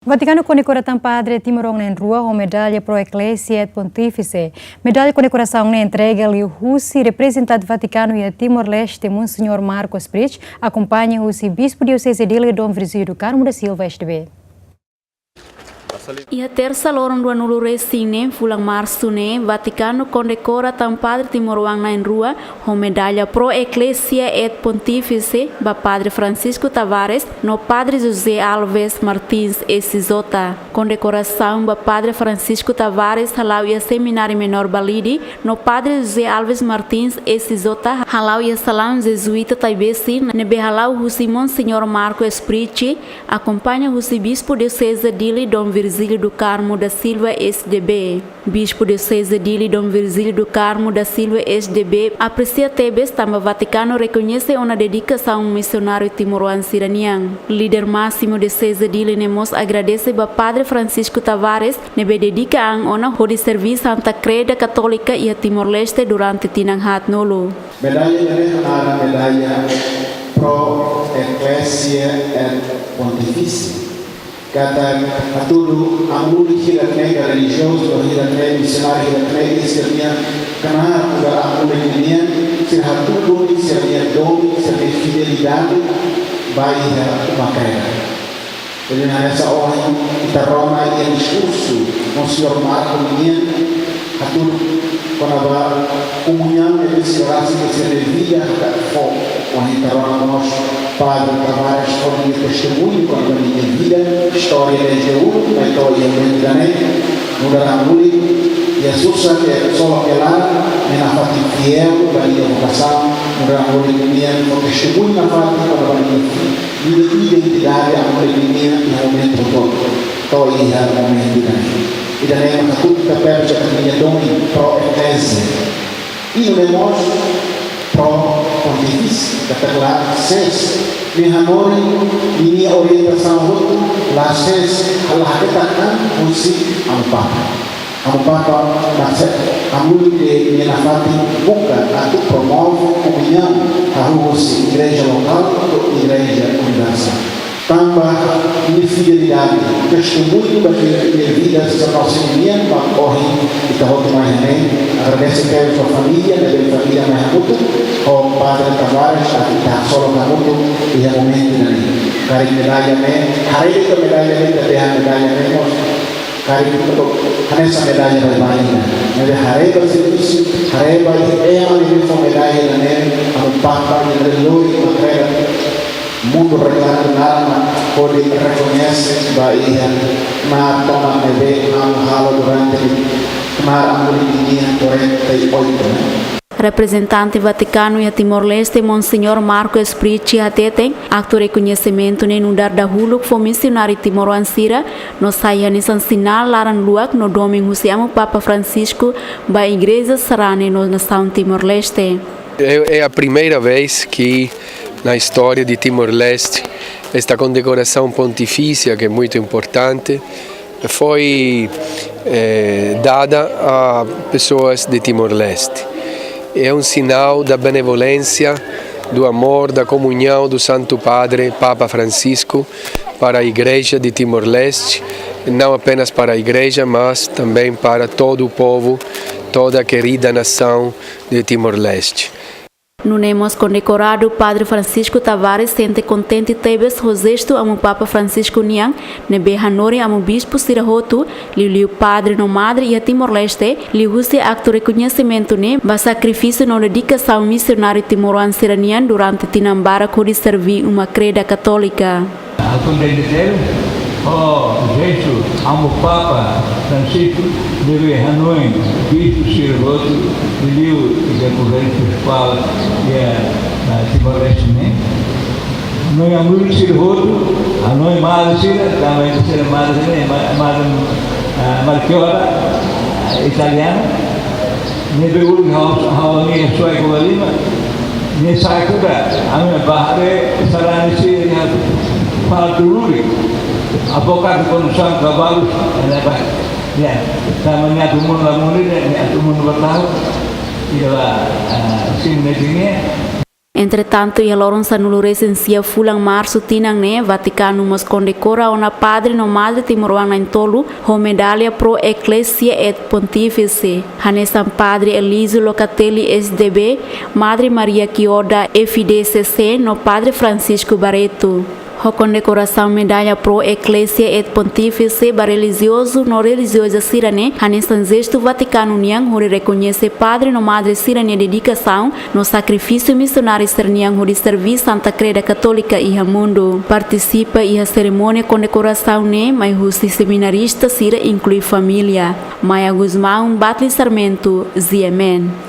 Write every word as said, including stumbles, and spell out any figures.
Vatikanu kondekora tan padre timoroan na'in-rua ho medalla Pro Ecclesia et Pontifice. Medalla kondekorasaun ne'e entrega liuhusi reprezentante Vatikanu iha Timor-Leste, Monseñór Marcos Price, akompaña husi Bispu Dioseze Dili, Dom Virgílio do Carmo da Silva, S D B. Iha tersa loron ruanulu-resin-neen fulan Marsu ne'e, Vatikanu kondekora tan padre timoroan na'in-rua ho medalla Pro Ecclesia et Pontifice ba Padre Francisco Tavares no Padre José Alves Martins, S J. Kondekorasaun ba Padre Francisco Tavares hala'o iha Semináriu Menór Balide, no Padre José Alves Martins, S J, hala'o iha Salaun Jezuíta Taibesi, ne'ebé hala'o husi Monseñór Marcos Price, akompaña husi Bispu Dioseze Dili, Dom Virgílio do Carmo da Silva, S D B. Bispu Dioseze Dili, Dom Virgílio do Carmo da Silva, S D B, apresia tebes tanba Vatikanu rekoñese ona dedikasaun misionáriu timoroan sira-nian. Líder másimu Dioseze Dili ne'e mós agradese ba Padre Francisco Tavares, ne'ebé dedika an ona hodi serví Santa Kreda Katólika iha Timor-Leste durante tinan haatnulu. Medalla ida-ne'e naran medalla Pro Ecclesia et Pontifice. Katak hatudu amu-lulik hirak-ne'e ka relijiozu, hirak-ne'e misionáriu, hirak-ne'e sira-nia knaar ka amu-lulik nian, sira hatudu sira-nia domin, sira-nia fidelidade ba iha uma kreda. Jadi, hanesan ohin ita rona iha diskursu Monseñór Marcos nian, hatudu kona-ba komuñaun ne'ebé sira rasik iha sira-nia vida, hakarak fó. Ohin ita rona mós Padre Tavares fó nia testemuñu kona-ba ninia vida, istória Igreja uluk, mai to'o iha momentu ida-ne'e, nu'udar amu-lulik, iha susar, iha sola, iha laran, nia nafatin fiél ba nia vokasaun, nu'udar amu-lulik nian fó testemuñu nafatin kona-ba nia vida, identidade amu-lulik nian iha momentu hotu, to'o iha momentu ida-ne'e. Ida-ne'e mak hatudu katak nia domin Pro Ecclesia. I nune'e mós Pro Pontifice, katak la'ós sees. Nia hanorin, ninia orientasaun hotu la'ós sees, halo hanesan husi Amu Papa. Amu Papa, maksud amu-lulik nia nafatin buka atu promove komuñaun, hahú husi igreja lokál to'o igreja universál. Tanba nia fidelidade, testemuñu ba nia, nia vida saserdote nian, mak ohin ita hotu mai iha ne'e. Agradese tebes ba família, ne'ebé família mai hamutuk ho Padre Tavares, atu ita hasoru hamutuk iha momentu ida-ne'e. Karik medalla ne'e, haree de'it medalla ne'e, ita dehan medalla ne'e mós karik ita hanesan medalla baibain ida. Ne'ebé haree ba servisu, haree ba ema ne'ebé fó medalla ida-ne'e, Amu Papa, nia lori mak mundu reklama, hodi rekoñese ba iha knaar tomak ne'ebé amu halo durante knaar amu-lulik nian kuarenta i oitu, ne'e. Reprezentante Vatikanu iha Timor-Leste, Monseñór Marcos Price, hateten, aktu rekoñesimentu ne'e nu'udar dahuluk fó misionáriu timoroan sira, no sai hanesan sinál laran-luak no domin husi Amu Papa Francisco ba igreja sarani no nasaun Timor-Leste. É, é a primeira vez que na história de Timor-Leste esta condecoração pontifícia, que é muito importante, foi, eh, dada a pessoas de Timor-Leste. É um sinal da benevolência, do amor, da comunhão do Santo Padre, Papa Francisco, para a Igreja de Timor-Leste, não apenas para a Igreja, mas também para todo o povo, toda a querida nação de Timor-Leste. Nune'e mós kondekoradu Padre Francisco Tavares sente kontente tebes ho jestu Amu Papa Francisco nian, ne'ebé hanorin amu bispu sira hotu, liuliu padre no madre iha Timor-Leste, liuhusi aktu rekoñesimentu ne'e ba sakrifísiu no dedikasaun misionáriu timoroan sira-nian durante tinan barak hodi serví uma kreda katólika. Ha'u kontente tebes ho jestu Amu Papa Francisco, ne'ebé hanorin bispu sira hotu, liuliu ita konferénsia episkopál iha, ah, Timor-Leste ne'e. Hanorin amu sira hotu, hanorin madre sira, tanba ita sira madre ne'e, ma-, madre, ah, Melchiora, ah, italiana. Ne'ebé uluk ha'u, ha'u-nia soe Covalima, nia sai kuda, ami bá haree sarani sira iha Fala Tuluri, abokadu kondisaun kabalus, ne'ebá, ya, tanba nia atu monu la monu, nia atu monu ba tahu, ida ba, ah, sin netinha. Entretantu, iha loron sanulu resin sia fulan Marsu tinan ne'e, Vatikanu mós kondekora ona padre no madre timoroan na'in-tolu ho medalla Pro Ecclesia et Pontifice, hanesan Padre Elísio Locatelli S D B, Madre Maria Chioda F D C C no Padre Francisco Barreto. Ho kondekorasaun medalla Pro Ecclesia et Pontifice ba relijiozu no relijioza sira-ne'e, hanesan jestu Vatikanu nian hodi rekoñese padre no madre sira-nia dedikasaun no sakrifísiu misionáriu sira-nian hodi serví Santa Kreda Katólika iha mundu. Partisipa iha serimónia kondekorasaun ne'e mai husi seminarista sira, inklui família. Maya Gusmão, Batli Sarmento, G M N.